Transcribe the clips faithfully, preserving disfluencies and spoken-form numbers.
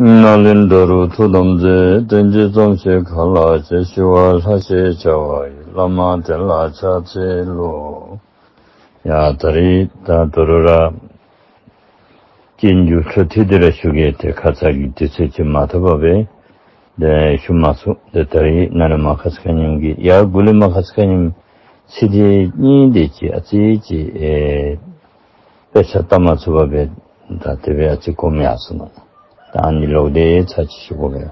ནཱ་ལེནྡྲ་རུ་ཐུགས་དམ་མཛད། བསྟན་བཅོས་རྩོམ་ཞིང་གང་ལགས་ཞེས། ཞུ་བ་ལྷ་ཞེས་བྱ་བ་ཡི། བླ་མ་དེ་ལ་ཕྱག་འཚལ་ལོ། ཡ་ད་རིས་ད་དོ་རུང་ར་སྐྱེ་འགྱུར་འཕྲོ་མཐུད་དེ་ར་ཞུ་གེ། ཏེ་ཁ་ཙ་གི་དུས་ཚོད་ཅིག་མ་ཐོབ་པར་སྦེ་ཏེ་ཞུ་མ་ཚུགས། ཏེ་ད་རིས་ནཱ་ལས་མར་ཁ་ཙ་ཁ་ཉིནམ་གྱི་ཡར་མགུ་ལས་མར་ཁ་ཙ་ཁ་ཉིནམ་ཚིག་དེ་གཉིས་དེ་ཅིག་ཨ་ཙི་ཅིག་ཨེ་དཔེ་ཆ་བལྟ་མ་ཚུགས་པར་སྦེ་ད་དེ་སྦེ་ཨ་ཙི་གོམས་ཡར་སོ་ནུག། ད་ཨ་ནི་ལོག་སྟེ་ཚར་ཅིག་ཞུ་དགོ་པས།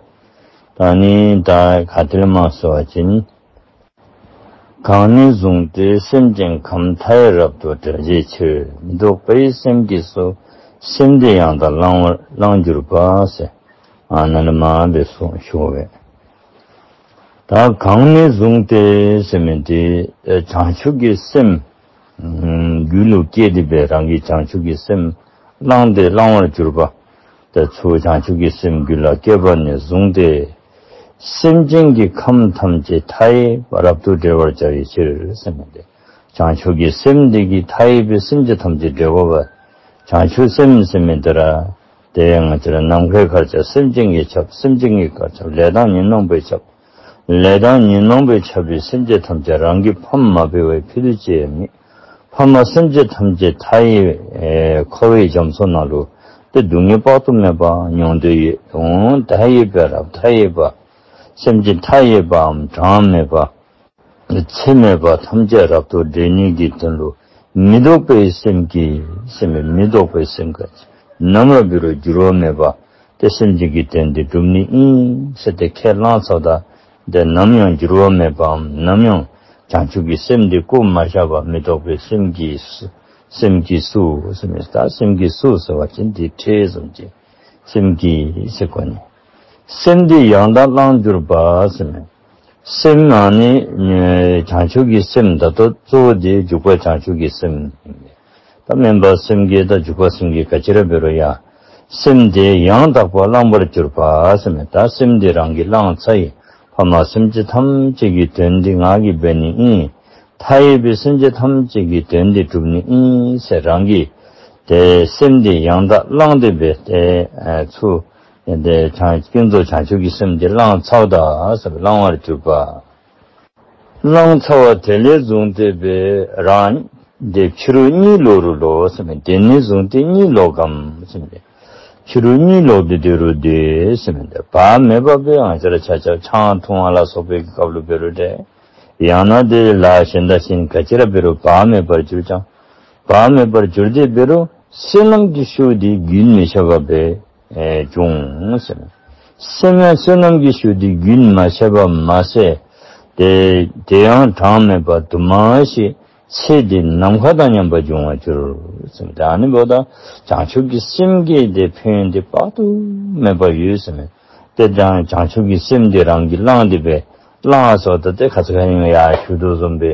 ད་ཨ་ནི་ད་ག་ཏེ་ལས་མར་ཞུ་བ་ཅིན། གང་ནས་བཟུང་སྟེ་སེམས་ཅན་ཁམས་མཐའ་ཡས་རབ་ཏུ་བསྒྲལ་བྱའི་ཕྱིར། མི་ལྡོག་པའི་སེམས་ཀྱིས་སུ། སེམས་དེ་ཡང་དག་བླང་བར་བླང་གྱུར་པ་ཟེར། ཨ་ནཱ་ལས་མར་སྦེ་གསུངས་ཞུ་བས། ད་གང་ནས་བཟུང་སྟེ་ཟེར་མི་དེ་ཨེ་བྱང་ཆུབ་ཀྱི་སེམས་ཨམ་རྒྱུད་ལུ་སྐྱེས་ཏེ་སྦེ་རང་གིས་བྱང་ཆུབ་ཀྱི་སེམས་བླངས་ཏེ་བླང་བར་གྱུར་པ། ད་ཚུར་བྱང་ཆུབ་ཀྱི་སེམས་རྒྱུད་ལ་སྐྱེས་པ་ནས་བཟུང་སྟེ་སེམས་ཅན་གྱི་ཁམས་ཐམས་ཅད་མཐའ་ཡས་པ་རབ་ཏུ་བསྒྲལ་བར་བྱ་བའི་ཕྱིར་ཟེར་མི་དེ། བྱང་ཆུབ་ཀྱི་སེམས་དེ་གིས་མཐའ་ཡས་པའི་སེམས་ཅན་ཐམས་ཅད་བསྒྲལ་དགོ་པ། བྱང་ཆུབ་སེམས་ཟེར་མི་དེ་ར་དེ་ཡང་ང་བཅས་ར་ནམ་མཁའི་གར་ཁྱབ། སེམས་ཅན་གྱིས་ཁྱབ། སེམས་ཅན་གྱི་གར་ཁྱབ། ལས་དང་ཉོན་མོངས་པས་ཁྱབ། ལས་དང་ཉོན་མོངས་པས་ཁྱབ་པའི་སེམས་ཅན་ཐམས་ཅད་རང་གིས་ཕམ་མ་སྤེལ་བའི་ཕྱིར་དུ་ཅིས་མེད། ཕ་མ་སེམས་ཅན་ཐམས་ཅད་མཐའ་ཡས་ཨེ་འཁོར་བའི་རྒྱ་མཚོ་ནང་ལུ་ཏེ་སྡུག་བསྔལ་དཔག་ཏུ་མེད་པ་མྱོང་སྟེ་ཡོད། འོ་མཐའ་ཡས་པ་རབ་མཐའ་ཡས་པ་སེམས་ཅན་མཐའ་ཡས་པའམ་གྲངས་མེད་པ་ཚད་མེད་པ་ཐམས་ཅད་རབ་ཏུ་བསྒྲལ་ནི་གི་དོན་ལུ་མི་ལྡོག་པའི་སེམས་ཀྱིས་ཟེར་མི་མི་ལྡོག་པའི་སེམས་ཀྱིས་ནམ་ར་འབད་རུང་འགྱུར་བ་མེད་པ་ཏེ་སེམས་ཅན་གྱི་དོན་དེ་སྒྲུབ་ནི་ཨིན་ཟེར་ཏེ་ཁས་བླངས་ཚརཝ་ད་ཏེ་ནམ་ཡང་འགྱུར་བ་མེད་པའམ་ནམ་ཡང་བྱང་ཆུབ་ཀྱི་སེམས་དེ་བཀོ་མ་བཞག་པ་མི་ལྡོག་པའི་སེམས་ཀྱིས་སུ། སེམས་ཀྱིས་སུ་ཟེར་མི་ད་སེམས་ཀྱིས་སུ་ཟེར་བ་ཅིན་དེ་ཕྲད་བཟུམ་ཅིག། སེམས་ཀྱིས་ཟེར་གོ་ནི། སེམས་དེ་ཡང་དག་བླང་གྱུར་པ་ཟེར་མི། སེམས་ཨ་ནི་ཨེ་བྱང་ཆུབ་ཀྱི་སེམས་ད་ལྟོ་གཙོ་བོ་དེ་འཇུག་པ་བྱང་ཆུབ་ཀྱི་སེམས། ད་སྨོན་པ་སེམས་བསྐྱེད་དང་འཇུག་པ་སེམས་བསྐྱེད་ག་ཅི་ར་འབད་རུང་ཡང་སེམས་དེ་ཡང་དག་པར་བླང་བར་གྱུར་པ་ཟེར་མི་ད་སེམས་དེ་རང་གིས་བླངས་ཚར་ཡི། ཕ་མ་སེམས་ཅན་ཐམས་ཅད་ཀྱི་དོན་དེ་ང་གིས་འབད་ནི་ཨིན། མཐའ་ཡས་པའི་སེམས་ཅན་ཐམས་ཅད་ཀྱི་དོན་དེ་སྒྲུབ་ནི་ཨིན་ཟེར་རང་གིས་ཏེ་སེམས་དེ་ཡང་དག་བླངས་ཏེ་སྦེ་ཏེ་ཨེ་ཚུར་ཏེ་བྱང་ཀུན་རྫོབ་བྱང་ཆུབ་ཀྱི་སེམས་དེ་བླངས་ཚརཝ་ད་ཟེར་བླང་བར་གྱུར་པ། བླངས་ཚར་བ་དེ་ལས་བཟུང་སྟེ་སྦེ་རང་དེ་ཕྱི་རུ་གཉིད་ལོག་རུང་ལོག་ཟེར་མི་དེ་ནས་བཟུང་སྟེ་གཉིད་ལོག་གམ་ཟེར་མི་དེ། ཕྱི་རུ་གཉིད་ལོག་སྟེ་སྡོད་རུང་སྡོད་ཟེར་མི་དེ་བག་མེད་པར་སྦེ་ང་བཅས་ར་ཆ་ཁྱབ་ཆང་འཐུང་བ་ལ་སོགས་པའི་སྐབས་ལུ་འབད་རུང་འདྲ། ཡང་ན་དེ་ལ་གཞན་དང་གཞན་ག་ཅི་ར་འབད་རུང་བག་མེད་པར་གྱུར་ཀྱང་། བག་མེད་པར་གྱུར་ཏེ་འབད་རུང་བསོད་ནམས་ཀྱི་ཤུགས་དེ་རྒྱུན་མི་ཆད་པར་སྦེ་ཨེ་འབྱུང་ཟེར། སེམས་ཡང་བསོད་ནམས་ཀྱི་ཤུགས་དེ་རྒྱུན་མ་ཆད་པར་མ་ཟད་དེ་དེ་ཡང་གྲངས་མེད་པ་དུ་མ་ཞིག་ཚེ་འདི་ནམ་མཁའ་དང་མཉམ་པར་འབྱུང་བར་འགྱུར་ཟེར། ད་ཨ་ནི་འབདཝ་ད་བྱང་ཆུབ་ཀྱི་སེམས་ཀྱི་དེ་ཕན་ཡོན་དེ་དཔག་ཏུ་མེད་པ་ཡོད་ཟེར་མས། ཏེ་བྱང་བྱང་ཆུབ་ཀྱི་སེམས་དེ་རང་གིས་བླངས་ཏེ་སྦེ་བླངས་སོ་ད་ཏེ་ཁ་ཙ་ཁ་ཉིནམ་ཡང་ཞུ་དོ་བཟུམ་སྦེ།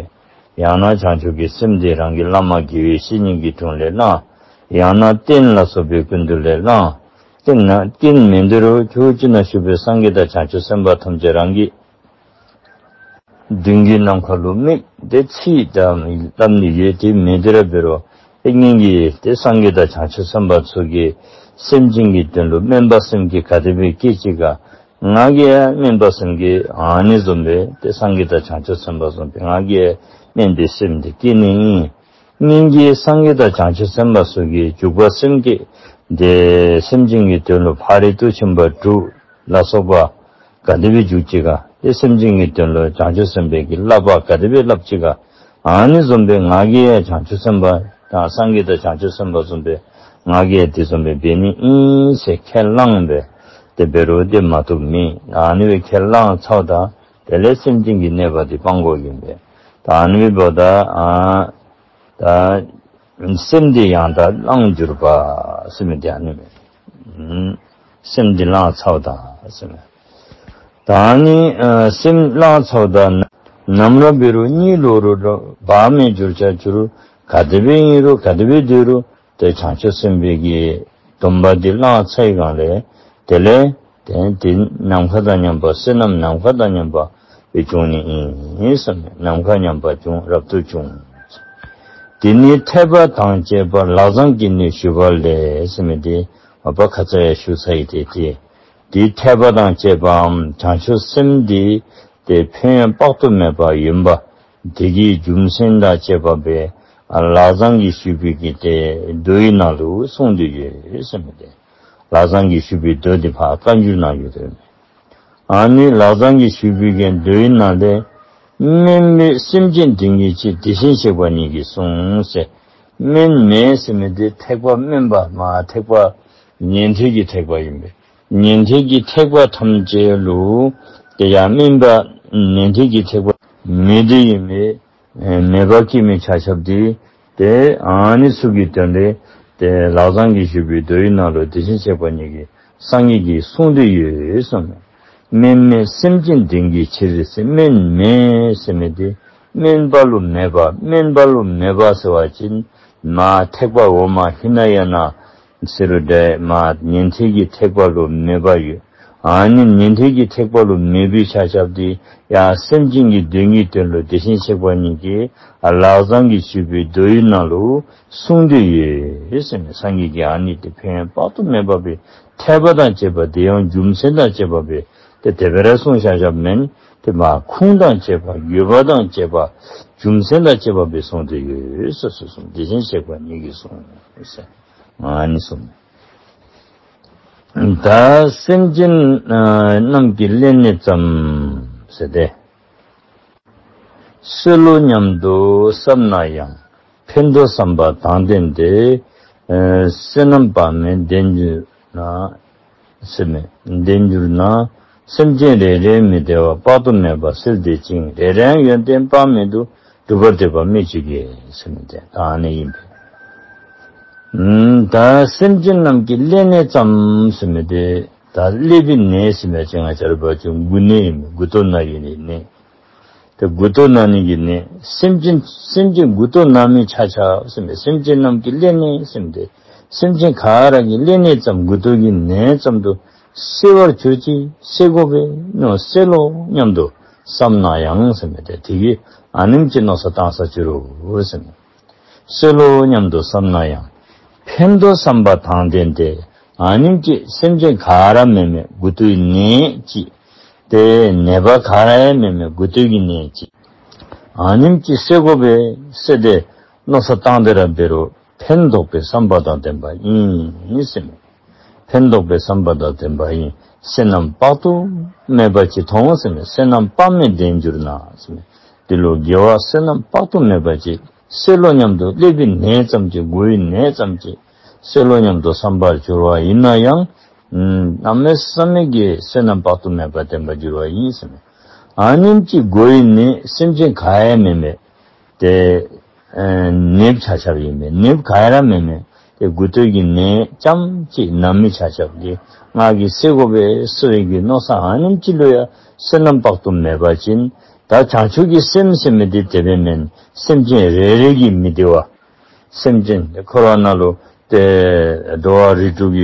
ཡང་ན་བྱང་ཆུབ་ཀྱི་སེམས་དེ་རང་གི་བླ་མ་དགེ་བའི་བཤེས་གཉེན་གྱི་དྲུང་ལས་བླངས། ཡང་ན་རྟེན་ལ་སོགས་པའི་ཀུན་འདུས་ལས་བླངས། རྟེན་ན་རྟེན་མེན་དེ་རུང་ཕྱོགས་བཅུ་ན་བཞུགས་པའི་སངས་རྒྱས་དང་བྱང་ཆུབ་སེམས་དཔའ་ཐམས་ཅད་རང་གི་མདུན་གྱི་ནམ་མཁའ་ལུ་དམིགས་ཏེ་ཚིག་དང་སླབ་ནི་ཡོད། དེ་མེན་དེ་ར་འབད་རུང་ཏེ་སྙིང་གིས་ཏེ་སངས་རྒྱས་དང་བྱང་ཆུབ་སེམས་དཔའ་ཚུ་གིས་སེམས་ཅན་གྱི་དོན་ལུ་སྨོན་པ་སེམས་བསྐྱེད་ག་དེ་སྦེ་བསྐྱེད་ཅི་ག། ང་གིས་ཡང་སྨོན་པ་སེམས་བསྐྱེད་ཨ་ནི་བཟུམ་སྦེ་ཏེ་སངས་རྒྱས་དང་བྱང་ཆུབ་སེམས་དཔའ་བཟུམ་སྦེ་ང་གིས་ཡང་སྨོན་པའི་སེམས་དེ་བསྐྱེད་ནི་ཨིན། སྙིང་གིས་སངས་རྒྱས་དང་བྱང་ཆུབ་སེམས་དཔའ་ཚུ་གི་འཇུག་པ་སེམས་བསྐྱེད་དེ་སེམས་ཅན་གྱི་དོན་ལུ་ཕ་རོལ་ཏུ་ཕྱིན་པ་དྲུག་ལ་སོགས་པ་ག་དེ་སྦེ་འཇུག་ཅི་ག། ཏེ་སེམས་ཅན་གྱི་དོན་ལུ་བྱང་ཆུབ་སེམས་དཔའི་གི་བསླབ་པ་ག་དེ་སྦེ་སླབ་ཅི་ག། ཨ་ནི་བཟུམ་སྦེ་ང་གིས་ཡང་བྱང་ཆུབ་སེམས་དཔའ་དང་སངས་རྒྱས་དང་བྱང་ཆུབ་སེམས་དཔའ་བཟུམ་སྦེ་ང་གིས་ཡང་དེ་བཟུམ་སྦེ་འབད་ནི་ཨིན་ཟེར་ཁས་བླངས་སྦེ་ཏེ་འབད་རུང་ཏེ་མ་བཏུབ་མེད། ཨ་ནི་སྦེ་ཁས་བླངས་ཚརཝ་ད་དེ་ལས་སེམས་ཅན་གྱི་གནོད་པ་དེ་སྤང་དགོ་གི་ཨིན་པས། ད་ཨ་ནི་སྦེ་འབདཝ་ད་ཨ་ད་སེམས་དེ་ཡང་དག་བླང་གྱུར་པ་ཟེར་མི་དེ་ཨ་ནི་སྦེ། ཨུམ་སེམས་དེ་བླངས་ཚརཝ་ད་ཟེར་མས། ད་ཨ་ནི་ཨ་སེམས་བླངས་ཚརཝ་ད་ནམ་ར་འབད་རུང་གཉིད་ལོག་རུང་ར་བག་མེད་གྱུར་ཆ་གྱུར་ག་དེ་སྦེ་ཨིན་རུང་ག་དེ་སྦེ་སྡོད་རུང་ཏེ་བྱང་ཆུབ་སེམས་དཔའི་གི་སྡོམ་པ་འདི་བླངས་ཚར་བའི་སྒང་ལས་དེ་ལས་ཏེ་དེ་ནམ་མཁའ་དང་མཉམ་པ་བསོད་ནམས་ནམ་མཁའ་དང་མཉམ་པ་སྦེ་འབྱུང་ནི་ཨིན་ཟེར་མས། ནམ་མཁའ་མཉམ་པ་འབྱུང་རབ་ཏུ་བྱུང་། དེ་ནི་འཐད་པ་དང་བཅས་པ་ལག་བཟང་གིས་ནི་ཞུས་པ་ལས་ཟེར་མི་དེ་མ་པ་ཁ་ཙ་ཡང་ཞུ་ཚར་ཡི། ཏེ་དེ་ དེའི་འཐད་པ་དང་བཅས་པའམ་བྱང་ཆུབ་སེམས་དེ་དེ་ཕན་ཡོན་དཔག་ཏུ་མེད་པ་ཡོད་པ། དེ་གི་རྒྱུ་མཚན་དང་བཅས་པ་སྦེ་ལག་བཟང་གིས་ཞུས་པའི་གི་དེ་མདོའི་ནང་ལུ་གསུངས་ཏེ་ཡོད་ཟེར་མི་དེ། ལག་བཟང་གིས་ཞུས་པའི་མདོ་དེ་ཕར་བཀའ་འགྱུར་ནང་ཡོད་དེ། ཨ་ནི་ལག་བཟང་གིས་ཞུས་པའི་གི་མདོའི་ནང་ལས་དམན་པའི་སེམས་ཅན་དེ་ཉིད་ཀྱི་དེ་བཞིན་གཤེགས་པ་ཉིད་ཀྱིས་གསུངས་ཟེར། དམན་མེད་ཟེར་མི་དེ་ཐེག་པ་དམན་པ་མ་ཐེག་པ་ཉན་ཐོས་ཀྱི་ཐེག་པ་ཨིན་པས། ཉན་ཐོས་ཀྱི་ཐེག་པ་ཐམས་ཅད་ལུ་དེ་ཡང་དམན་པ་ཉན་ཐོས་ཀྱི་ཐེག་པ་མེད་དེ་ཨིན་པས། ཨེ་མེད་པ་སྐྱེ་མི་ཆ་ཁྱབ་དེ་དེ་ཨ་ནི་ཚུ་གི་དོན་ལས་དེ་ལག་བཟང་གིས་ཞུས་པའི་མདོའི་ནང་ལུ་དེ་བཞིན་གཤེགས་པ་ཉིད་ཀྱིས་སངས་རྒྱས་ཀྱིས་གསུངས་ཏེ་ཡོད་གསུངས་མས། དམན་མེད་སེམས་ཅན་དེང་གི་ཕྱིར་ཟེར། དམན་མེད་ཟེར་མི་དེ་དམན་པ་ལུ་མེད་པ། དམན་པ་ལུ་མེད་པ་ཟེར་བ་ཅིན་མ་ཐེག་པ་འོག་མ་ཧི་ན་ཡ་ན་ཟེར་རུང་འདྲ་མ་ཉན་ཐོས་ཀྱི་ཐེག་པ་ལུ་མེད་པ་ཡོད། ཨ་ནི་ཉན་ཐོས་ཀྱི་ཐེག་པ་ལུ་མེད་པའི་ཆ་ཁྱབ་དེ་ཡང་སེམས་ཅན་གྱི་དོན་གྱི་དོན་ལུ་དེ་བཞིན་གཤེགས་པ་ཉིད་ཀྱིས་ལག་བཟང་གིས་ཞུས་པའི་མདོའི་ནང་ལུ་གསུངས་ཏེ་ཡོད་ཟེར་མས། སངས་རྒྱས་ཀྱིས་ཨ་ནི་དེ་ཕན་ཡོན་དཔག་ཏུ་མེད་པ་སྦེ་འཐད་པ་དང་བཅས་པ་དེ་ཡང་རྒྱུ་མཚན་དང་བཅས་པ་སྦེ་དེ་དེ་སྦེ་ར་གསུངས་བཞག་བཞགཔ་མེན། དེ་མ་ཁུངས་དང་བཅས་པ་ཡོད་པ་དང་བཅས་པ་རྒྱུ་མཚན་དང་བཅས་པ་སྦེ་གསུངས་ཏེ་ཡོད་ཟེར་གསུངས། དེ་བཞིན་གཤེགས་པ་ཉིད་ཀྱིས་གསུངས་ཟེར་ཨ་ནི་གསུངས། ད་སེམས་ཅན་ཨ་རྣམས་ཀྱི་ཀླད་ནད་ཙམ་ཟེར་ཏེ། གསོད་ལོ་སྙམ་དུ་བསམ་ན་ཡང་། ཕན་འདོགས་བསམ་པ་དང་ལྡན་ཏེ། ཨ་བསོད་ནམས་དཔག་མེད་ལྡན་གྱུར་ན། ཟེར་མས། ལྡན་གྱུར་ན། སེམས་ཅན་རེ་རེའི་མི་བདེ་བ་དཔག་ཏུ་མེད་པ་སེལ་བདེ་ཅིང་། རེ་རེའང་ཡོན་ཏན་དཔག་མེད་དུ། སྒྲུབ་པར་འདོད་པ་སྨོས་ཅི་དགོས། ཟེར་མི་དེ་ད་ཨ་ནི་ཨིན་པས། ཨམ་ད་སེམས་ཅན་རྣམས་ཀྱི་ཀླད་ནད་ཙམ་ཟེར་མི་དེ་ད་ཀླད་པའི་ནད་ཟེར་མི་ཅིག་ང་བཅས་ར་འབད་བ་ཅིན་མགུ་ནད་ཨིན་མས། མགུ་ཏོ་ན་ནི་གི་ནད། ཏེ་མགུ་ཏོ་ན་ནི་གི་ནད། སེམས་ཅན་སེམས་ཅན་མགུ་ཏོ་ན་མི་ཆ་ཁྱབ་ཟེར་མི་སེམས་ཅན་རྣམས་ཀྱི་ཀླད་ནད་ཟེར་མི་དེ་སེམས་ཅན་ག་ར་གི་ཀླད་ནད་ཙམ་མགུ་ཏོ་གི་ནད་ཙམ་དུ་སེལ་བར་གྱུར་ཅིག། སེལ་དགོ་པས་མནོ། སེལ་ལོ་སྙམ་དུ་བསམ་ན་ཡང་ཟེར་མི་དེ་དེ་གིས་ཨ་ནེམ་ཅིག་མནོ་བསམ་བཏང་ས་ཅིག་རུང་ཟེར་མི། སེལ་ལོ་སྙམ་དུ་བསམ་ན་ཡང་། ཕན་འདོགས་བསམ་པ་དང་ལྡན་ཏེ། ཨ་ནེམ་ཅིག་སེམས་ཅན་ག་ར་མེན་མས་མགུ་ཏོའི་ནད་ཅིག། ཏེ་ནད་པ་ག་ར་ཡང་མེན་མས་མགུ་ཏོ་གི་ནད་ཅིག། ཨ་ནེམ་ཅིག་སེལ་དགོ་པས་ཟེར་ཏེ་མནོ་བསམ་བཏང་སྟེ་ར་འབད་རུང་ཕན་འདོགས་པའི་བསམ་པ་དང་ལྡན་པ་ཨིན་ཟེར་མས། ཕན་འདོགས་པའི་བསམ་པ་དང་ལྡན་པ་ཨིན། བསོད་ནམས་དཔག་ཏུ་མེད་པ་ཅིག་མཐོང་ཟེར་མས། བསོད་ནམས་དཔག་མེད་ལྡན་གྱུར་ན་ཟེར་མས། འདི་ལུ་དགེ་བ་བསོད་ནམས་དཔག་ཏུ་མེད་པ་ཅིག་སེལ་ལོ་སྙམ་དུ་ཀླད་པའི་ནད་ཙམ་ཅིག་མགུ་ཡི་ནད་ཙམ་ཅིག་སེལ་ལོ་སྙམ་དུ་བསམ་པར་གྱུར་པ་ཨིན་ན་ཡང་། ཨམ་གནམ་མེད་ས་མེད་ཀྱི་བསོད་ནམས་དཔག་ཏུ་མེད་པ་ལྡན་པར་འགྱུར་བ་ཨིན་ཟེར་མས། ཨ་ནེམ་ཅིག་མགུ་ཡི་ནད་སེམས་ཅན་ག་ཡང་མེན་མས། ཏེ་ཨེ་ནདཔ་ཆ་ཁྱབ་ཨིན་མས། ནདཔ་ག་ར་མེན་མས། ཏེ་མགུ་ཏོ་གི་ནད་ཙམ་ཅིག་ན་མི་ཆ་ཁྱབ་དེ་ང་གིས་སེལ་དགོ་པས་ཟེར་བའི་གི་མནོ་བསམ་ཨ་ནེམ་ཅིག་ལུ་ཡང་བསོད་ནམས་དཔག་ཏུ་མེད་པ་ཅིན་ད་བྱང་ཆུབ་ཀྱི་སེམས་ཟེར་མི་དེ་དེ་སྦེ་མེན། སེམས་ཅན་རེ་རེ་གི་མི་བདེ་བ། སེམས་ཅན་འཁོར་བ་ནང་ལུ་ཏེ་འགྲོ་བ་རིགས་དྲུག་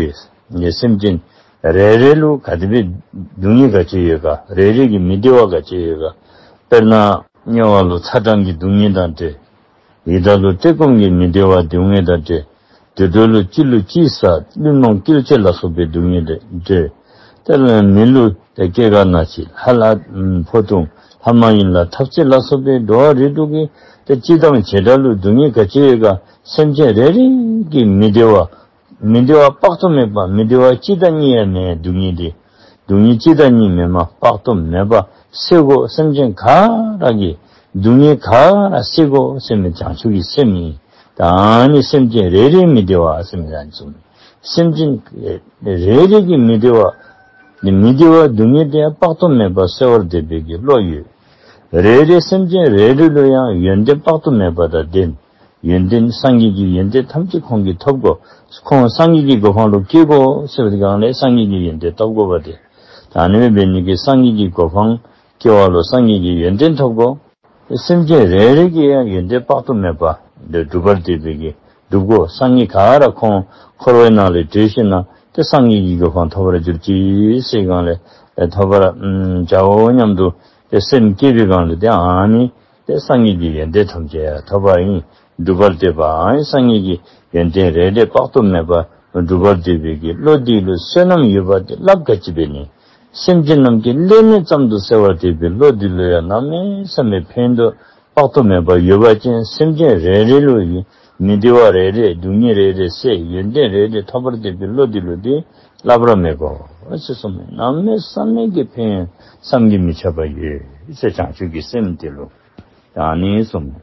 གི་སེམས་ཅན་རེ་རེ་ལུ་ག་དེ་སྦེ་སྡུག་བསྔལ་ག་ཅི་ཡོད་ག། རེ་རེ་གི་མི་བདེ་བ་ག་ཅི་ཡོད་ག། དཔེར་ན་དམྱལ་བ་ལུ་ཚ་གྲང་གི་སྡུག་བསྔལ་དང་འདྲ། ཡི་དྭགས་ལུ་བཀྲེས་སྐོམ་གྱི་མི་བདེ་བ་སྡུག་བསྔལ་དང་འདྲ། དུད་འགྲོ་ལུ་ཅི་ལུ་ཅི་ཟ་བླུན་རྨོངས་སྐྱེ་མཆེད་ལ་སོགས་པའི་སྡུག་བསྔལ་དང་འདྲ། དེ་ལས་མི་ལུ་ཏེ་སྐྱེ་རྒ་ན་འཆི་ལྷ་ལ་འཕོ་ལྟུང་ལྷ་མ་ཡིན་ལ་འཐབ་རྩོད་ལ་སོགས་པའི་འགྲོ་བ་རིགས་དྲུག་གི་ཏེ་སྤྱི་དང་བྱེ་བྲག་ལུ་སྡུག་བསྔལ་ག་ཅི་ཡོད་ག། སེམས་ཅན་རེ་རེ་གི་མི་བདེ་བ། མི་བདེ་བ་དཔག་ཏུ་མེད་པ། མི་བདེ་བ་གཅིག་དང་གཉིས་ཡང་མེན། སྡུག་བསྔལ་དེ་སྡུག་བསྔལ་གཅིག་དང་གཉིས་མེན་མས། དཔག་ཏུ་མེད་པ་སེལ་དགོ། སེམས་ཅན་ག་ར་གི་སྡུག་བསྔལ་ག་ར་སེལ་དགོ་ཟེར་མི་བྱང་ཆུབ་ཀྱི་སེམས་ཨིན། ད་ཨ་ནི་སེམས་ཅན་རེ་རེའི་མི་བདེ་བ་ཟེར་མི་ཨ་ནི་ཚུ། སེམས་ཅན་རེ་རེ་གི་མི་བདེ་བ། མི་བདེ་བ་སྡུག་བསྔལ་དེ་ཡང་དཔག་ཏུ་མེད་པ་སེལ་བར་འདོད་པའི་གི་བློ་ཡོད། རེ་རེ་སེམས་ཅན་རེ་རེ་ལུ་ཡང་ཡོན་ཏན་དཔག་ཏུ་མེད་པ་དང་ལྡན། ཡོན་ཏན་སངས་རྒྱས་ཀྱི་ཡོན་ཏན་ཐམས་ཅད་ཁོང་གིས་ཐོབ་དགོ། ཁོང་སངས་རྒྱས་ཀྱི་གོ་འཕང་ལུ་སྐྱེ་དགོ་ཟེར་བའི་སྒང་ལས་སངས་རྒྱས་ཀྱི་ཡོན་ཏན་ཐོབ་དགོ་པ་དེ། ད་ཨ་ནི་སྦེ་འབད་ནི་གིས་སངས་རྒྱས་ཀྱི་གོ་འཕང་སྐྱེ་བ་ལུ་སངས་རྒྱས་ཀྱི་ཡོན་ཏན་ཐོབ་དགོ། སེམས་ཅན་རེ་རེ་གིས་ཡང་ཡོན་ཏན་དཔག་ཏུ་མེད་པ་འདི་སྒྲུབ་པར་འདོད་པའི་གི་སྒྲུབ་དགོ། སངས་རྒྱས་ག་ར་ཁོང་འཁོར་བའི་ནང་ལས་གྲོལ་ཞིནམ་ལས་ཏེ་སངས་རྒྱས་ཀྱི་གོ་འཕང་ཐོབ་པར་གྱུར་ཅིག་ཟེར་སྒང་ལས་ཐོབ་པར་བྱའོ་སྙམ་དུ་ཏེ་སེམས་བསྐྱེད་པའི་སྒང་ལས་ཏེ་ཨ་ནི་ཏེ་སངས་རྒྱས་ཀྱི་ཡོན་ཏན་ཐམས་ཅད་ཐོབ་པ་ཨིན། སྒྲུབ་པར་འདོད་པ་ཨ་ནི་སངས་རྒྱས་ཀྱི་ཡོན་ཏན་རེ་རེ་དཔག་ཏུ་མེད་པ་ སྒྲུབ་པར་འདོད་པའི་གི་བློ་འདི་ལུ་བསོད་ནམས་ཡོད་པ་འདི་སླབ་ག་ཅི་འབད་ནི། སེམས་ཅན་རྣམས་ཀྱི་ལས་ནི་ཙམ་དུ་གསལ་བར་འདོད་པའི་བློ་འདི་ལུ་ཡང་གནམ་མེད་ས་མེད་ཕན་ཐོགས་དཔག་ཏུ་མེད་པ་ཡོད་པ་ཅིན་སེམས་ཅན་རེ་རེ་ལུ་ཡང་མི་བདེ་བ་རེ་རེ་སྡུག་བསྔལ་རེ་རེ་སེལ་ཡོན་ཏན་རེ་རེ་ཐོབ་པར་འདོད་པའི་བློ་འདི་ལུ་འདི་སླབ་ར་མི་དགོ་ཟེར་གསུངས་མས། གནམ་མེད་ས་མེད་ཀྱི་ཕན་ཡོན་བསམ་གྱིས་མི་ཁྱབ་པ་ཡོད་ཟེར། བྱང་ཆུབ་ཀྱི་སེམས་འདི་ལུ་ད་ཨ་ནི་གསུངས་མས།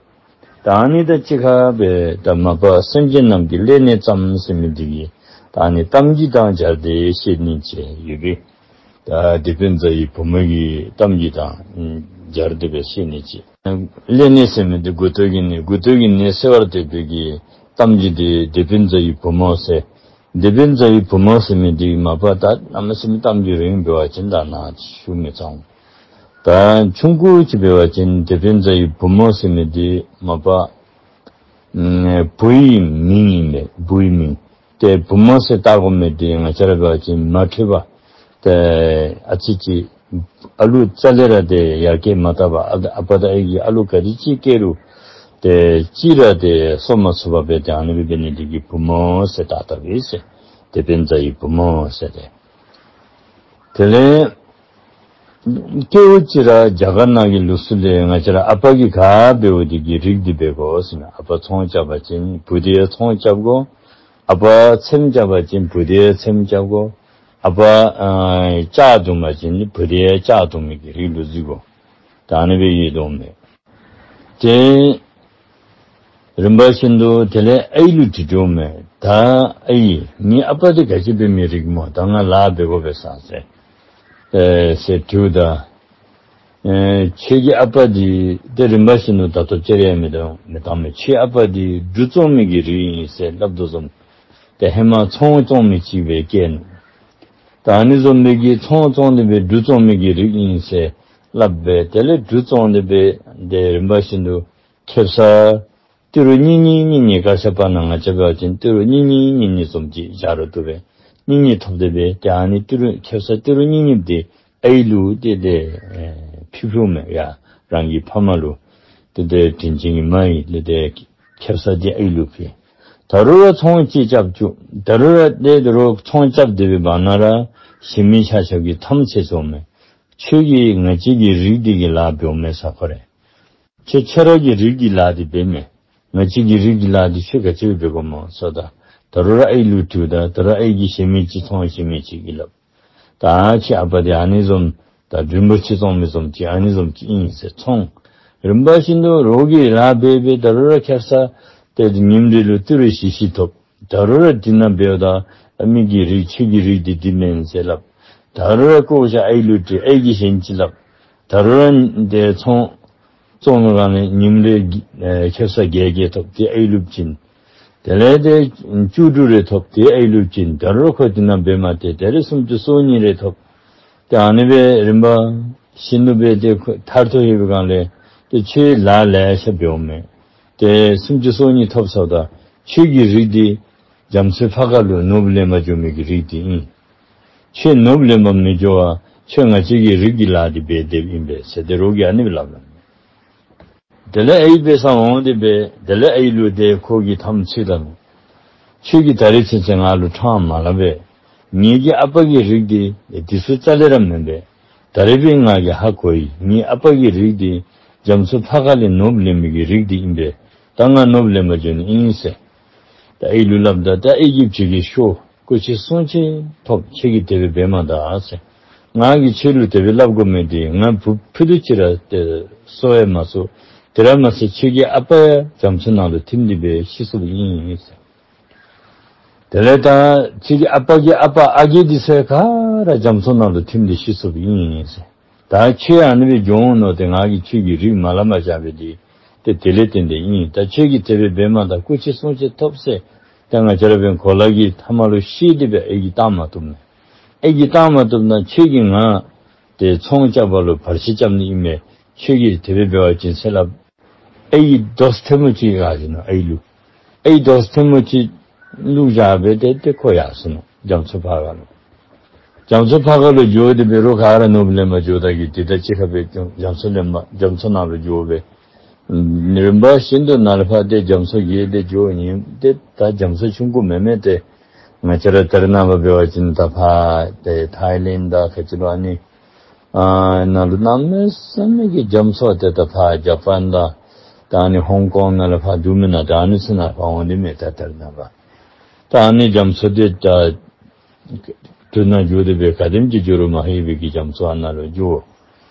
ད་ཨ་ནི་དང་གཅིག་ཁར་སྦེ་ད་མ་པ་སེམས་ཅན་རྣམས་ཀྱི་ལས་ནི་ཙམ་ཟེར་མི་འདི་གིས་ད་ཨ་ནི་གཏམ་རྒྱུད་དང་སྦྱར་ཏེ་བཤད་ནི་ཅིག་ཡོད་པས། ད་དེད་དཔོན་རྫ་ཡི་བུ་མོ་གི་གཏམ་རྒྱུད་དང་སྦྱར་ཏེ་སྦེ་བཤད་ནི་ཅིག། ལས་ནི་ཟེར་མི་འདི་མགུ་ཏོ་གི་ནད་མགུ་ཏོ་གི་ནད་སེལ་བར་འདོད་པའི་གི་གཏམ་རྒྱུད་འདི་དེད་དཔོན་རྫ་ཡི་བུ་མོ་ཟེར། དེད་དཔོན་རྫ་ཡི་བུ་མོ་ཟེར་མི་འདི་མ་པ་ད་གནམ་མེད་ས་མེད་གཏམ་རྒྱུད་རིངམ་འབད་བ་ཅིན་ད་ནཱ་ཞུ་མི་ཚང་། ད་ཆུང་ཀུ་ཅིག་འབད་བ་ཅིན་དེད་དཔོན་རྫ་ཡི་བུ་མོ་ཟེར་མི་འདི་མ་པ་ཨམ་བུ་ཡི་མིང་ཨིན་པས། བུ་ཡི་མིང་ཏེ་བུ་མོ་ཟེར་བཏགས་དགོ་མི་འདི་ང་བཅས་ར་འབད་བ་ཅིན་མ་འཕྲོད་པ་ཏེ་ཨ་ཙི་ཅིག་ཨ་ལུ་རྩ་ལས་ར་ཏེ་ཡར་སྐྱེས་མ་བཏགས་པར་ཨ་ཨ་པ་དང་ཨའི་གིས་ཨ་ལུ་ག་དེ་ཅིག་སྐྱེ་རུང་ཏེ་གཅིག་ར་ཏེ་གསོ་མ་ཚུགས་པར་སྦེ་ཏེ་ཨ་ནི་སྦེ་འབད་ནི་འདི་གིས་བུ་མོ་ཟེར་བཏགས་བཏགསཔ་ཨིན་ཟེར། དེད་དཔོན་རྫ་ཡི་བུ་མོ་ཟེར་ཏེ། དེ་ལས་སྐྱེ་བོ་ཅིག་ར་རྒྱ་གར་ནང་གི་ལུགས་སྲོལ་ལས་ང་བཅས་ར་ཨ་པ་གིས་ག་འབདཝ་འདི་གི་རིགས་འདི་འབད་དགོ་ཟེར་ན། ཨ་པ་ཚོང་རྐྱབ་པ་ཅིན་བུ་འདི་ཡང་ཚོང་རྐྱབ་དགོ། ཨ་པ་ཚེམ་རྐྱབ་པ་ཅིན་བུ་འདི་ཡང་ཚེམ་རྐྱབ་དགོ། ཨ་པ་ཨ་ལྕགས་བརྡུང་པ་ཅིན་བུ་འདི་ཡང་ལྕགས་བརྡུང་མི་གི་རིགས་ལུ་འཛུལ་དགོ། ད་ཨ་ནི་སྦེ་ཡོད་དོ་མས། ཏེ་རིམ་པ་བཞིན་དུ་དེ་ལས་ཨའི་ལུ་དྲི་དོ་མས། ད་ཨའི་ངེའི་ཨ་པ་འདི་ག་ཅི་འབད་མི་རིགས་སྨོ། ད་ང་ལཱ་འབད་དགོ་པས་ཟེར་ཟེར་དྲིཝ་ད་ཨེ་ཁྱོད་ཀྱི་ཨ་པ་འདི་ཏེ་རིམ་པ་བཞིན་དུ་ད་ལྟོ་ཅིག་ར་མི་གཏང་མི་གཏང་མས། ཁྱོད་ཨ་པ་འདི་འབྲུ་བཙོང་མི་གི་རིགས་ཨིན་ཟེར་སླབ་དོ་བཟུམ། ཏེ་ཧེ་མ་ཚོང་བཙོང་མི་ཅིག་སྦེ་སྐྱེས་ནུག། ད་ཨ་ནི་བཟུམ་སྦེ་གི་ཚོང་བཙོང་སྟེ་སྦེ་འབྲུ་བཙོང་མི་གི་རིགས་ཨིན་ཟེར་སླབ་སྦེ་དེ་ལས་འབྲུ་བཙོང་སྟེ་སྦེ་ཏེ་རིམ་པ་བཞིན་དུ་ཁེབ་ས་ཏི་རུ་གཉིས་གཉིས་གཉིས་གཉིས་ཀ་ཤ་པ་ན་ང་བཅས་འབད་བ་ཅིན་ཏི་རུ་གཉིས་གཉིས་གཉིས་གཉིས་བཟུམ་ཅིག་བཞག་རུང་བཏུབ་པས། གཉིས་གཉིས་ཐོབ་སྟེ་སྦེ་ཏེ་ཨ་ནི་ཏི་རུ་ཁེབ་ས་ཏི་རུ་གཉིས་གཉིས་འདི་ཨའི་ལུ་ཏེ་ཏེ་ཨེ་ཕུལ་ཕུལཝ་མས། ཡ་རང་གི་ཕམ་ལུ་ཏེ་ཏེ་དྲིན་ཅན་གྱི་མ་ཡི་ཏེ་ཏེ་ཁེབ་ས་འདི་ཨའི་ལུ་ཕུལ། ད་རུང་ར་ཚོང་ཅིག་རྐྱབ་བཅུག། ད་རུང་ར་ཏེ་ད་རུང་ཚོང་རྐྱབ་སྟེ་སྦེ་བར་ན་ར་གཞན་མི་ཆ་ཁྱབ་ཀྱིས་ཐམས་ཅད་ཚོརཝ་མས། ཁྱོད་ཀྱིས་ང་བཅས་ཀྱི་རིགས་འདི་གི་ལཱ་འབདཝ་མས་ཟེར་ཁོ་ར། ཁྱོད་ཁྱོད་ར་གི་རིགས་ཀྱི་ལཱ་འདི་འབད་མས། ང་བཅས་ཀྱི་རིགས་ཀྱི་ལཱ་འདི་ཁྱོད་ག་ཅི་འབད་དགོ་སྨོ་ཟེརཝ་ད་ད་རུང་ར་ཨའི་ལུ་དྲིཝ་ད་ད་རུང་ཨའི་གིས་གཞན་མི་ཅིག་ཚོང་གཞན་མི་ཅིག་གིས་སླབ། ད་ཁྱོད་ཨ་པ་འདི་ཨ་ནི་བཟུམ་ད་འབྲུ་རིན་པོ་ཆེ་བཙོང་མི་བཟུམ་ཅིག་ཨ་ནི་བཟུམ་ཅིག་ཨིན་ཟེར་ཚོང་རིམ་པ་བཞིན་དུ་རོགས་ཀྱི་ལཱ་འབད་འབད་ད་རུང་ར་ཁེབ་ས་ཏེ་ཉིནམ་རེ་ལུ་ཏི་རུ་བཞི་བཞི་ཐོབ། ད་རུང་ར་འདི་ནང་འབདཝ་ད་ཨ་མི་གི་རིགས་ཁྱོད་ཀྱི་རིགས་འདི་འདི་མེན་ཟེར་སླབ། ད་རུང་ར་བཀོ་བཞག་ཨའི་ལུ་དྲི། ཨའི་གིས་གཞན་ཅིག་སླབ། ད་རུང་ར་ཏེ་ཚོང་བཙོང་མི་གང་ལས་ཉིནམ་རེ་ཨེ་ཁེབ་ས་བརྒྱད་བརྒྱད་ཐོབ། ཏེ་ཨའི་ལུ་བྱིན། དེ་ལས་ཏེ་བཅུ་དྲུག་རེ་ཐོབ། ཏེ་ཨའི་ལུ་བྱིན། ད་རུང་ཁོ་འདི་ནང་འབད་མ་སྟེར། དེ་ལས་སུམ་ཅུ་སོ་གཉིས་རེ་ཐོབ། ཏེ་ཨ་ནི་སྦེ་རིམ་པ་བཞིན་དུ་སྦེ་ཏེ་ཁོ་མཐར་ཐུག་ཡོད་པའི་སྒང་ལས་ཏེ་ཁྱོད་ལཱ་ལེ་ཤ་འབདཝ་མས། ཏེ་སུམ་ཅུ་སོ་གཉིས་ཐོབ་ཚརཝ་ད་ཁྱོད་ཀྱི་རིགས་འདི་རྒྱ་མཚོའི་ཕར་ཁ་ལུ་ནོར་བུ་ལེན་པར་འགྱོ་མི་གི་རིགས་འདི་ཨིན། ཁྱོད་ནོར་བུ་ལེན་པར་མི་འགྱོ་བར་ཁྱོད་ང་བཅས་ཀྱི་རིགས་ཀྱི་ལཱ་འདི་འབད་སྡོདཔ་ཨིན་པས་ཟེར་ཏེ་རོགས་ཀྱིས་ཨ་ནི་སྦེ་སླབ་ལགས། དེ་ལས་ཨའི་འབད་སར་འོང་སྟེ་སྦེ་དེ་ལས་ཨའི་ལུ་ཏེ་ཁོ་གིས་ཐམས་ཅད་ལ་ཁྱོད་ཀྱིས་ད་རེས་ཚུན་ཚོད་ང་ལུ་ཕྲང་མ་སླབ་པས། ངེ་གི་ཨ་པ་གི་རིགས་འདི་འདི་ཚུ་རྩ་ལས་ར་མེན་པས། ད་རེས་འབད་ང་གིས་ཧ་གོ་ཡི། ངེའི་ཨ་པ་གི་རིགས་འདི་རྒྱ་མཚོ་ཕར་ཁ་ལས་ནོར་བུ་ལེན་མི་གི་རིགས་འདི་ཨིན་པས། ད་ང་ནོར་བུ་ལེན་པར་འགྱོ་ནི་ཨིན་ཟེར། ད་ཨའི་ལུ་སླབ་ད་ད་ཨའི་གིས་བྱིན་གྱིས་ཤོག། སྐུ་ཅིག་གསུང་ཅིག་ཐོབ། ཁྱོད་ཀྱིས་དེ་སྦེ་འབད་མ་ད་ཟེར། ང་གིས་ཁྱོད་ལུ་དེ་སྦེ་སླབ་དགོ་མི་འདི་ང་བུ་ཕུད་རྡོག་ཅིག་ར་ཏེ་གསོ་ཡང་མ་གསོ། དེ་ར་མ་ཚད་ཁྱོད་ཀྱི་ཨ་པ་ཡང་རྒྱ་མཚོ་ནང་ལུ་ཐིམ་སྟེ་སྦེ་ཤི་སོཔ་ཨིན་ཟེར། དེ་ལས་ད་ཁྱོད་ཀྱི་ཨ་པ་གི་ཨ་པ་ཨ་རྒས་འདི་ཚུ་ག་ར་རྒྱ་མཚོ་ནང་ལུ་ཐིམ་སྟེ་ཤི་སོཔ་ཨིན་ཟེར། ད་ཁྱོད་ཨ་ནི་སྦེ་འགྱོ་འོང་མནོ་སྟེ་ང་གིས་ཁྱོད་ཀྱི་རིགས་མ་སླབ་པར་བཞག་པའི་འདི་ཏེ་དེ་ལས་བརྟེན་ཏེ་ཨིན། ད་ཁྱོད་ཀྱིས་དེ་སྦེ་འབད་མ་ད་སྐུ་ཅིག་གསུང་ཅིག་ཐོབ་ཟེར། ད་ང་བཅས་ར་འབདན་གོ་ལ་གི་མཐའ་མ་ལུ་ཤེས་ཏེ་སྦེ་ཨའི་གིས་བཏང་མ་བཏུབ་ན། ཨའི་གིས་བཏང་མ་བཏུབ་ན་ཁྱོད་ཀྱིས་ང་ཏེ་ཚོང་རྐྱབ་པ་ལུ་བར་ཆད་རྐྱབ་ནི་ཨིན་མས། ཁྱོད་ཀྱིས་དེ་སྦེ་འབད་བ་ཅིན་ཟེར་སླབ། ཨའི་གིས་རྡོ་ཐེངས་མ་ཅིག་ག་ཟེར་ནུག་ཨའི་ལུ། ཨའི་རྡོ་ཐེངས་མ་ཅིག་བླུགས་བཞག་སྦེ་ཏེ་ཏེ་ཁོ་ཡར་སོ་ནུག་རྒྱ་མཚོ་ཕར་ཁ་ལུ། རྒྱ་མཚོ་ཕར་ཁ་ལུ་འགྱོ་སྟེ་འབད་རུང་ག་ར་ནོར་བུ་ལེན་པར་འགྱོཝ་ད་གི་འདི་དང་གཅིག་ཁར་སྦེ་རྒྱ་མཚོ་ལེན་པར་རྒྱ་མཚོ་ནང་ལུ་འགྱོ་སྦེ། རིམ་པ་བཞིན་དུ་ནཱ་ལས་ཕར་ཏེ་རྒྱ་མཚོ་བརྒལ་ཏེ་འགྱོ་ནི་ཏེ་ད་རྒྱ་མཚོ་ཆུང་ཀུ་མེན་མས། ཏེ་ ང་བཅས་ར་ད་རེས་ནངས་པ་འབད་བ་ཅིན་ད་ཕར་ཏེ་ཐའི་ལེནཌ་དང་ག་ཅི་ལོ་ཨ་ནི་ཨ་ནང་ལུ་གནམ་མེད་ས་མེད་ཀྱི་རྒྱ་མཚོ་ཏེ་ད་ཕར་ཇ་པཱན་དང་ད་ཨ་ནི་ཧོང་ཀོང་ནང་ལུ་ཕར་འདུག་མེན་ན། ད་ཨ་ནི་ཚུ་ནང་ཕར་འོང་སྟེ་མས། ད་ད་རེས་ནངས་པ་ད་ཨ་ནི་རྒྱ་མཚོ་འདི་ད་དུས་ནང་འགྱོ་སྟེ་སྦེ་ག་དེམ་ཅིག་འགྱོ་རུང་མ་ལྷོད་པའི་གི་རྒྱ་མཚོ་ཨ་ནཱ་ལུ་འགྱོ།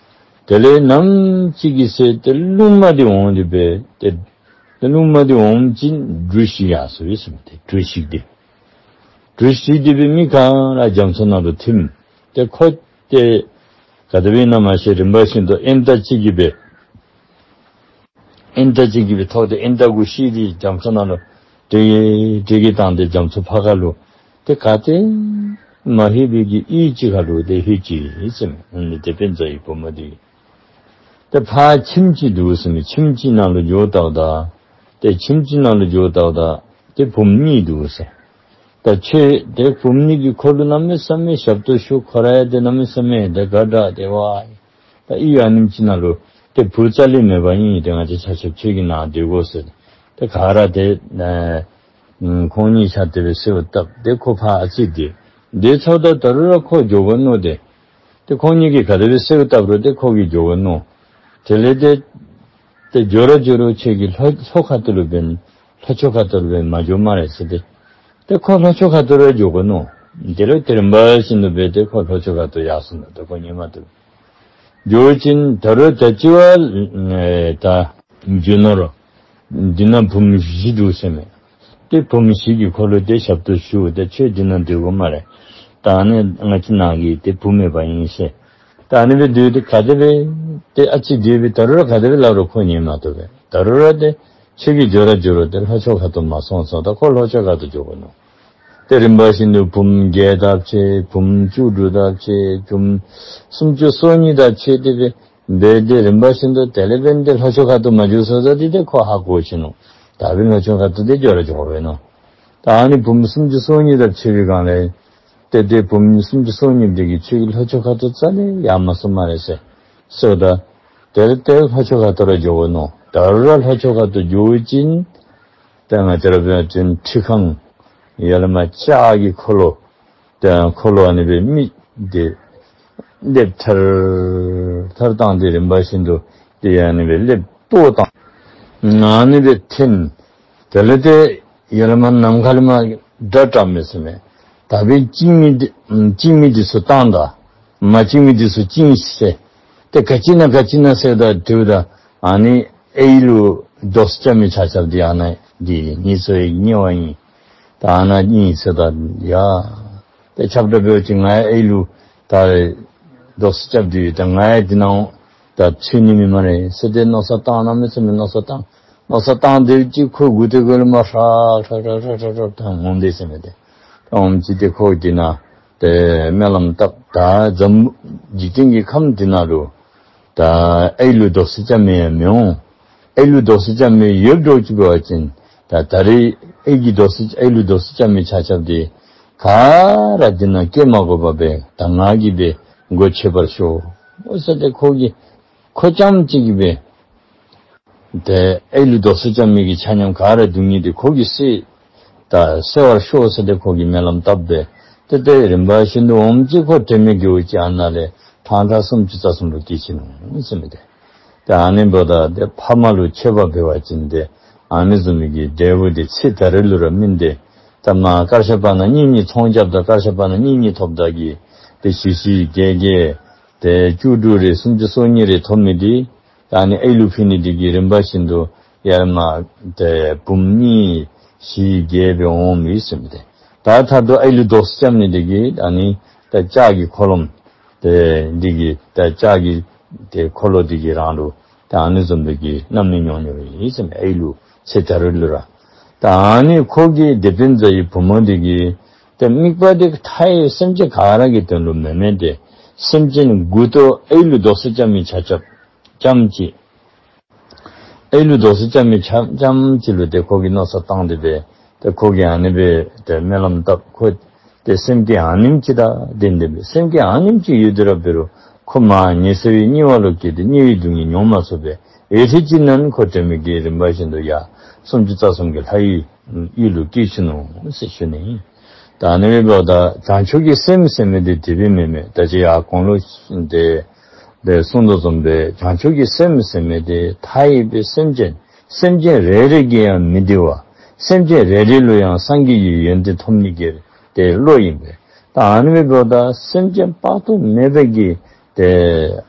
དེ་ལས་ནམ་ཅིག་གི་ཚེ་ཏེ་རླུང་མ་འདི་འོང་སྟེ་སྦེ་ཏེ་ཏེ་རླུང་མ་འདི་འོང་ཞིནམ་གྲུ་ཞིག་ཡར་སོང་ཡི་ཟེར་མས། ཏེ་གྲུ་ཞིག་འདི་གྲུ་ཞིག་འདི་སྦེ་མི་ག་ར་རྒྱ་མཚོ་ནང་ལུ་ཐིམ། ཏེ་ཁོ་ཏེ་ག་དེ་སྦེ་ཨིན་ན་མ་ཤེས། རིམ་པ་བཞིན་དུ་ཨེན་ཏ་ཅིག་གིས་སྦེ་ཨེན་ཏ་ཅིག་གིས་སྦེ་ཐོགས་ཏེ་ཨེན་ཏ་གུ་ཤི་སྟེ་རྒྱ་མཚོ་ནང་ལུ་ཏེ་ཏེ་གི་བཏང་སྟེ་རྒྱ་མཚོ་ཕར་ཁ་ལུ་ཏེ་ག་ཏེ་མ་ལྷོད་པའི་གི་གཡུས་ཅིག་ཁ་ལུ་ཏེ་ལྷོད་ཅི་ཟེར་མས། ཨ་ནི་དེ་དཔེ་མཛད་ཡི་བུམོ་འདི་ཏེ་ཕར་ཁྱིམ་ཅིག་འདུག་ཟེར་མས། ཁྱིམ་ཅིག་ནང་ལུ་འགྱོཝ་ད་ད་ཏེ་ཁྱིམ་ཅིག་ནང་ལུ་འགྱོཝ་ད་ད་ཏེ་བུམོ་གཉིས་འདུག་ཟེར། ད་ཁྱོད་ཏེ་བུམོ་གཉིས་ཀྱིས་ཁོ་ལུ་གནམ་མེད་ས་མེད་ཞབས་ཏོག་ཞུ། ཁོ་ར་ཡང་ཏེ་གནམ་མེད་ས་མེད་ཏེ་དགའ་དྲགས་ཏེ་ཝའི་ད་གཡུས་ཨ་ནེམ་ཅིག་ནང་ལུ་ཏེ་བུ་རྩ་ལས་མེད་པ་ཨིན། ཏེ་ང་བཅས་ཆ་ཁྱབ་ཁྱོད་ཀྱི་ནང་སྡོད་དགོ་ཟེར། ཏེ་ག་ར་ཏེ་ཨ་ཁོང་གཉིས་ཆ་ཏེ་སྦེ་གསོལཝ་བཏབ། ཏེ་ཁོ་ཕར་ཨ་ཙི་སྡོད་སྡོད་ཚརཝ་ད་ད་རུང་ར་ཁོ་འགྱོ་དགོ་མནོ་སྟེ་ཏེ་ཁོང་གཉིས་ཀྱིས་ག་དེ་སྦེ་གསོལཝ་བཏབ་རུང་ཏེ་ཁོ་གིས་འགྱོ་དགོ་མནོ། དེ་ལས་ཏེ་ཏེ་འགྱོ་ར་འགྱོ་རུང་ཁྱོད་ཀྱིས་ལྷོ་ལྷོ་ཁ་ཐུག་ལུ་འབད་ལྷོ་ཕྱོགས་ཁ་ཐུག་ལུ་འབད་མ་འགྱོ་སྨ་རེ་ཟེར་ཏེ། ཏེ་ཁོ་ལྷོ་ཕྱོགས་ཁ་ཐུག་ར་འགྱོ་དགོ་མནོ། དེ་ལུ་ཏེ་རིམ་པ་བཞིན་དུ་སྦེ་ཏེ་ཁོ་ལྷོ་ཕྱོགས་ཁ་ཐུག་ཡར་སོང་ནུག། ཏེ་ཁོ་ཉན་མ་བཏུབ། འགྱོ་ཞིནམ་ད་རུང་ད་ཅི་བ་ཨེ་ད་འགྱོ་ནོ་རུང་འདི་ནང་བུམོ་བཞི་འདུག་ཟེར་མས། ཏེ་བུམོ་བཞི་གིས་ཁོ་ལུ་ཏེ་ཞབས་ཏོག་ཞུ། ཏེ་ཁྱོད་འདི་ནང་སྡོད་དགོ་སྨ་རེ། ད་ཨ་ནི་ང་བཅས་ནང་གི་ཏེ་བུ་མེད་པ་ཨིན་ཟེར། ད་ཨ་ནི་སྦེ་སྡོད་དེ་ག་དེ་སྦེ་ཏེ་ཨ་ཙི་སྡོད་སྦེ་ད་རུང་ར་ག་དེ་སྦེ་སླབ་རུང་ཁོ་ཉན་མ་བཏུབ་པས། ད་རུང་ར་ཏེ་ཁྱོད་ཀྱིས་འགྱོ་ར་འགྱོ་རུང་ཏེ་ལྷོ་ཕྱོགས་ཁ་ཐུག་མ་སོང་ཟེརཝ་ད་ཁོ་ལྷོ་ཕྱོགས་ཁ་ཐུག་འགྱོ་དགོ་མནོ། ཏེ་རིམ་པ་བཞིན་དུ་བུམོ་བརྒྱད་དང་ཕྱད། བུམོ་བཅུ་དྲུག་དང་ཕྱད། བུམོ་སུམ་ཅུ་སོ་གཉིས་དང་ཕྱད་དེ་སྦེ་འབད་དེ་རིམ་པ་བཞིན་དུ་དེ་ལས་འབདན་ཏེ་ལྷོ་ཕྱོགས་ཁ་ཐུག་མ་འགྱོ་ཚརཝ་ད་འདི་ཏེ་ཁོ་ཧ་གོ་ཞིནམ་ད་སྦེ་ལྷོ་ཕྱོགས་ཁ་ཐུག་ཏེ་འགྱོ་ར་འགྱོ་དགོ་པས་མནོ། ད་ཨ་ནི་བུམོ་སུམ་ཅུ་སོ་གཉིས་དང་ཕྱད་པའི་སྒང་ལས་ཏེ་ཏེ་བུམོ་སུམ་ཅུ་སོ་གཉིས་འདི་གིས་ཁྱོད་ཀྱིས་ལྷོ་ཕྱོགས་ཁ་ཐུག་རྩ་ལས་ཡར་མ་སོང་སྨ་རེ་ཟེར་ཟེརཝ་ད་དེ་ལས་ཏེ་ལྷོ་ཕྱོགས་ཁ་ཐུག་ར་འགྱོ་དགོ་མནོ། ད་རུང་ར་ལྷོ་ཕྱོགས་ཁ་ཐུག་འགྱོ་ཞིནམ་ཏེ་ང་བཅས་ར་འབད་བ་ཅིན་ཁྲི་ཁང་ཡར་ལས་མར་ལྕགས་ཀྱི་འཁོར་ལོ་ཏེ་འཁོར་ལོ་ཨ་ནི་སྦེ་མི་འདི་སླེབ་ཐར་ཐར་བཏང་སྟེ་རིམ་པ་བཞིན་དུ་ཏེ་ཨ་ནི་སྦེ་སླེབ་ལྟོ་བཏང་། ཨ་ནི་སྦེ་འཐེན། དེ་ལས་ཏེ་ཡར་ལས་མར་ནམ་མཁའ་ལས་མར་སྒྲ་བསྒྲགས་མས་ཟེར་མས། ད་འབདན་བཅིངས་མི་འདི་བཅིངས་མི་འདི་ཚུ་བཏང་ད། མ་བཅིངས་མི་འདི་ཚུ་བཅིངས་ཟེར། ཏེ་ག་ཅི་ཨིན་ན་ག་ཅི་ཨིན་ན་ཟེརཝ་ད་དྲིཝ་ད་ཨ་ནི་ཨའི་ལུ་དོགས་རྐྱབ་མི་ཆ་ཁྱབ་འདི་ཨ་ནཱ་འདི་ཨིན། ངེའི་ཚེ་ཡི་དམྱལ་བ་ཨིན། ད་ཨ་ནཱ་ཨིན་ཟེརཝ་ད་ཡ་ཏེ་ཁྱབ་བསྒྲགས་འབད་བ་ཅིན་ང་ཡང་ཨའི་ལུ་ད་དོགས་རྐྱབ་སྟེ་ཡོད། ད་ང་ཡང་འདི་ནང་ད་ཚུད་ནི་མས་སྨ་རེ་ཟེར་ཏེ་མནོ་བསམ་བཏང་། གནམ་མེད་ས་མེད་མནོ་བསམ་བཏང་། མནོ་བསམ་བཏང་སྟེ་ཅིག་ཁོ་མགུ་ཏོ་གུ་ལས་མར་ཧྲག་ཧྲག་ཧྲག་ཧྲག་ད་འོང་སྟེ་ཟེར་མས། ཏེ་འོངམ་ཅིག་ཏེ་ཁོ་འདི་ནང་ཏེ་སྨོན་ལམ་བཏབ། ད་འཛམ་འཇིག་རྟེན་གྱི་ཁམས་འདི་ནང་ལུ་ད་ཨའི་ལུ་དོགས་རྐྱབ་མི་ཡང་མི་འོང་། ཨའི་ལུ་དོགས་རྐྱབ་མི་ཡོདཔ་འདྲཝ་ཅིག་འབད་བ་ཅིན་ད་ད་རེས་ཨའི་གི་དོགས་ཨའི་ལུ་དོགས་རྐྱབ་མི་ཆ་ཁྱབ་འདི་ག་ར་འདི་ནང་སྐྱེ་མ་དགོ་པར་སྦེ་ད་ང་གིས་སྦེ་སྒོ་ཕྱེ་བར་ཤོག་ཟེར་ཏེ་ཁོ་གིས་ཁོ་རྐྱངམ་གཅིག་གིས་སྦེ་ཏེ་ཨའི་ལུ་དོགས་རྐྱབ་མི་གི་ཆ་མཉམ་ག་ར་སྡུག་བསྔལ་འདི་ཁོ་གིས་སེལ་ད་སེལ་བར་ཤོག་ཟེར་ཏེ་ཁོ་གིས་སྨོན་ལམ་བཏབ་སྦེ་ཏེ་ཏེ་རིམ་པ་བཞིན་དུ་འོངམ་ཅིག་ཁོ་དྲན་མེད་རྒེད་འོག་ཅིག་ཨ་ནཱ་ལས་ཕྲང་ཕྲང་སུམ་ཅུ་རྩ་གསུམ་ལུ་སྐྱེས་ཅི་ནུག་ཟེར་མས། ཏེ་ཏེ་ཨ་ནི་འབདཝ་ད་ཏེ་ཕ་མ་ལུ་ཆོས་པ་འབད་བ་ཅིན་ཏེ་ཨ་ནི་བཟུམ་མའི་གི་འབྲས་བུ་འདི་ཚེ་ད་རེས་ལུ་ར་སྨིན་ཏེ་ད་མར་དཀར་ཆག་པ་ནང་གཉེན་ཉེ་ཚོང་རྐྱབ་ད་དཀར་ཆག་པ་ནང་གཉེན་ཉེ་ཐོབ་ད་གི་ཏེ་བཞི་བཞི་བརྒྱད་བརྒྱད་ཏེ་བཅུ་དྲུག་རེ་སུམ་ཅུ་སོ་གཉིས་རེ་ཐོབ་མི་འདི་ད་ཨ་ནི་ཨའི་ལུ་ཕུལ་ནི་འདི་གིས་རིམ་པ་བཞིན་དུ་ཡར་མར་ཏེ་བུམོ་གཉིས་བཞི་བརྒྱད་སྦེ་འོང་མི་ཟེར་མི་འདི། ད་མཐར་དུ་ཨའི་ལུ་དོགས་རྐྱབ་ནི་འདི་གིས་ཨ་ནི་ད་ལྕགས་ཀྱི་འཁོར་ལོ་ཏེ་འདི་གིས་ད་ལྕགས་ཀྱི་ཏེ་འཁོར་ལོ་འདི་གིས་རང་ལུ་ད་ཨ་ནི་བཟུམ་འདི་གི་རྣམ་སྨིན་མྱོང་མྱོང་ཡི་ཟེར་མི་ཨའི་ལུ་ཚེ་ད་རེས་ལུ་ར། ད་ཨ་ནི་ཁོ་གིས་དེ་སྦེ་མཛད་ཡི་བུམོ་འདི་གིས་ཏེ་དམིགས་པ་འདི་མཐའ་ཡས་སེམས་ཅན་ག་ར་གི་དོན་ལུ་མེན་མས། ཏེ་སེམས་ཅན་མགུ་ཏོ་ཨའི་ལུ་དོགས་རྐྱབ་མི་ཆ་ཁྱབ་རྐྱངམ་གཅིག་ཨའི་ལུ་དོགས་རྐྱབ་མི་ཆ་རྐྱངམ་གཅིག་ལུ་ཏེ་ཁོ་གིས་མནོ་བསམ་བཏང་སྟེ་སྦེ་ཏེ་ཁོ་གིས་ཨ་ནི་སྦེ་ཏེ་སྨོན་ལམ་བཏབ། ཁོ་ཏེ་སེམས་བསྐྱེད་ཨ་ནེམ་ཅིག་དང་ལྡན་ཏེ་སྦེ་སེམས་བསྐྱེད་ཨ་ནེམ་ཅིག་ཡོད་དེ་ར་འབད་རུང་ཁོ་མར་ཉེ་ས་བའི་དམྱལ་བ་ལུ་སྐྱེས་ཏེ་དམྱལ་བའི་སྡུག་བསྔལ་མྱོང་མ་ཚུགས་པས། ཨེ་ཐི་ཅིག་ནང་ཁོ་དྲན་མེད་ཀྱིས་རིམ་པ་བཞིན་དུ་ཡར་སུམ་ཅུ་རྩ་གསུམ་གྱི་ལྷ་ཡི་ཡུལ་ལུ་སྐྱེས་ཅི་ནུག་ཟེར་ཞུ་ནི་ཨིན། ད་ཨ་ནི་འབདཝ་ད་བྱང་ཆུབ་ཀྱི་སེམས་ཟེར་མི་འདི་དེ་སྦེ་མེན་མས། ད་ཅི་ཡར་གོང་ལུ་ཏེ་ཏེ་གསུངས་དོ་བཟུམ་སྦེ་བྱང་ཆུབ་ཀྱི་སེམས་ཟེར་མི་འདི་མཐའ་ཡས་པའི་སེམས་ཅན་སེམས་ཅན་རེ་རེ་གིས་ཡང་མི་བདེ་བ། སེམས་ཅན་རེ་རེ་ལུ་ཡང་སངས་རྒྱས་ཀྱི་ཡོན་ཏན་ཐོབ་ནི་གི་ཏེ་བློ་ཨིན་པས། ད་ཨ་ནི་འབདཝ་ད་སེམས་ཅན་དཔག་ཏུ་མེད་པ་གི་ཏེ་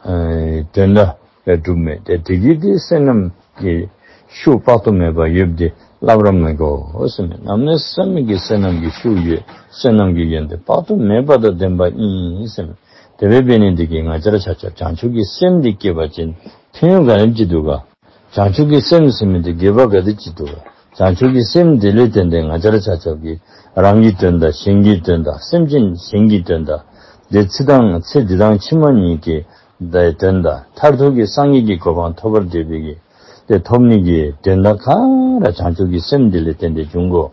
ཨེ་དོན་དག་སྒྲུབ་མི་ཏེ་དེ་གི་ཏེ་བསོད་ནམས་ཀྱི་ཤུགས་དཔག་ཏུ་མེད་པ་ཡོདཔ་འདི་སླབ་ར་མི་དགོ་ཟེར་མས། གནམ་མེད་ས་མེད་ཀྱི་བསོད་ནམས་ཀྱི་ཤུགས་ཡོད། བསོད་ནམས་ཀྱི་ཡོན་ཏན་དཔག་ཏུ་མེད་པ་དང་ལྡན་པ་ཨིན་ཟེར་མས། དེ་སྦེ་འབད་ནི་འདི་གིས་ང་བཅས་ར་ཆ་ཁྱབ་བྱང་ཆུབ་ཀྱི་སེམས་འདི་བསྐྱེད་པ་ཅིན་ཕན་ཡོན་ག་དེམ་ཅིག་འདུག་ག། བྱང་ཆུབ་ཀྱི་སེམས་ཟེར་མི་འདི་དགེ་བ་ག་དེ་ཅིག་འདུག་ག། བྱང་ཆུབ་ཀྱི་སེམས་འདི་ལས་བརྟེན་ཏེ་ང་བཅས་ར་ཆ་ཁྱབ་ཀྱིས་རང་གི་དོན་དང་གཞན་གྱི་དོན་དང་སེམས་ཅན་གཞན་གྱི་དོན་དང་ཏེ་ཚེ་དང་ཚེ་འདི་དང་ཕྱི་མ་གཉིས་ཀྱི་ཏེ་དོན་དང་མཐར་ཐུག་གི་སངས་རྒྱས་ཀྱི་གོ་འཕང་ཐོབ་པར་འདོད་པའི་གི་ཏེ་ཐོབ་ནི་གི་དོན་དག་ག་ར་བྱང་ཆུབ་ཀྱི་སེམས་འདི་ལས་བརྟེན་ཏེ་འབྱུང་དགོ།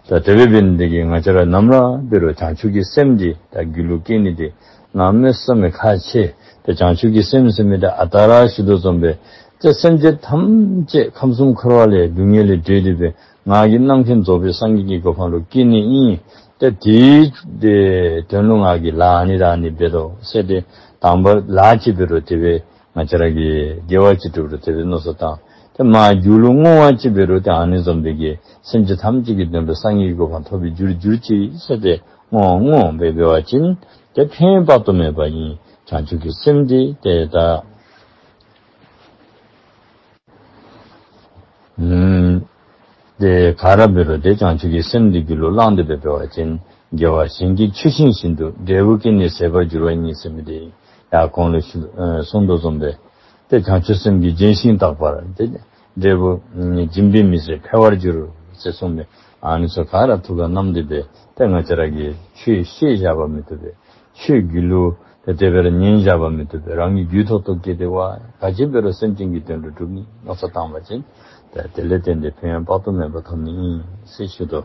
ད་དེ་སྦེ་འབད་ནི་འདི་གིས་ང་བཅས་ར་ནམ་ར་འབད་རུང་བྱང་ཆུབ་ཀྱི་སེམས་འདི་ད་རྒྱུད་ལུ་བསྐྱེད་ནི་འདི་གནམ་མེད་ས་མེད་ཁག་ཆེ། ཏེ་བྱང་ཆུབ་ཀྱི་སེམས་ཟེར་མི་འདི་ཨ་རྟག་ར་ཞུ་དོ་བཟུམ་སྦེ་ཏེ་སེམས་ཅན་ཐམས་ཅད་ཁམས་གསུམ་འཁོར་བ་ལས་སྡུག་བསྔལ་ལས་བསྒྲལ་ཏེ་སྦེ་ང་གིས་རྣམ་མཁྱེན་རྫོགས་པའི་སངས་རྒྱས་ཀྱི་གོ་འཕང་ལུ་བསྐྱེད་ནི་ཨིན། ཏེ་དེའི་ཏེ་དོན་ལུ་ང་གིས་ལཱ་ཨ་ནི་ར་ཨ་ནི་འབད་དོ་ཟེར་ཏེ་དང་པ་ལཱ་ཅིག་འབད་རུང་དེ་སྦེ་ང་བཅས་ར་གིས་དགེ་བ་ཅིག་སྒྲུབ་རུང་དེ་སྦེ་མནོ་བསམ་བཏང་། ཏེ་མར་རྒྱུད་ལུ་བསྔོ་བ་ཅིག་འབད་རུང་ཏེ་ཨ་ནི་བཟུམ་སྦེ་གི་སེམས་ཅན་ཐམས་ཅད་ཀྱི་དོན་ལུ་སངས་རྒྱས་ཀྱི་གོ་འཕང་ཐོབ་པའི་རྒྱུར་གྱུར་ཅིག་ཟེར་ཏེ་བསྔོ་བསྔོ་སྦེ་འབད་བ་ཅིན་ཏེ་ཕན་ཡོན་དཔག་ཏུ་མེད་པ་ཨིན། བྱང་ཆུབ་ཀྱི་སེམས་འདི་ཏེ་ད་ཨུམ་ཏེ་ག་ར་འབད་རུང་ཏེ་བྱང་ཆུབ་ཀྱི་སེམས་འདི་རྒྱུད་ལུ་བླངས་ཏེ་སྦེ་འབད་བ་ཅིན་དགེ་བ་གཞན་གྱིས་ཆུད་ཤིང་བཞིན་དུ་འབྲས་བུ་ཀུན་ནི་ཟད་པར་འགྱུར་བ་ཉིད་ཟེར་མི་འདི་ཡར་གོང་ལུ་ཞུ་ཨེ་གསུངས་དོ་བཟུམ་སྦེ་ཏེ་བྱང་ཆུབ་སེམས་ཀྱིས་ལྗོན་ཤིང་རྟག་པར་ཏེ་འབྲས་བུ་ཨུམ་སྦྱིན་པས་མི་ཟད་འཕེལ་བར་འགྱུར་ཟེར་གསུངས་མི་ཨ་ནི་ཚུ་ག་ར་ཐུགས་ཁར་བསྣམས་ཏེ་སྦེ་ཏེ་ང་བཅས་ར་གིས་ཆོས་བཤད་བཞག་པ་མི་བཏུབ་པས། ཆོས་རྒྱུད་ལུ་ཏེ་དེ་སྦེ་ར་ཉན་བཞག་པ་མི་བཏུབ་པས། རང་གི་རྒྱུད་ཐོག་ཐོག་སྐྱེས་ཏེ་བ་ག་ཅི་འབད་རུང་སེམས་ཅན་གྱི་དོན་ལུ་སྒྲུབ་ནི་མནོ་བསམ་བཏང་བ་ཅིན་ཏེ་དེ་ལས་བརྟེན་ཏེ་ཕན་ཡོན་དཔག་ཏུ་མེད་པ་ཐོབ་ནི་ཨིན་ཟེར་ཞུ་དོ།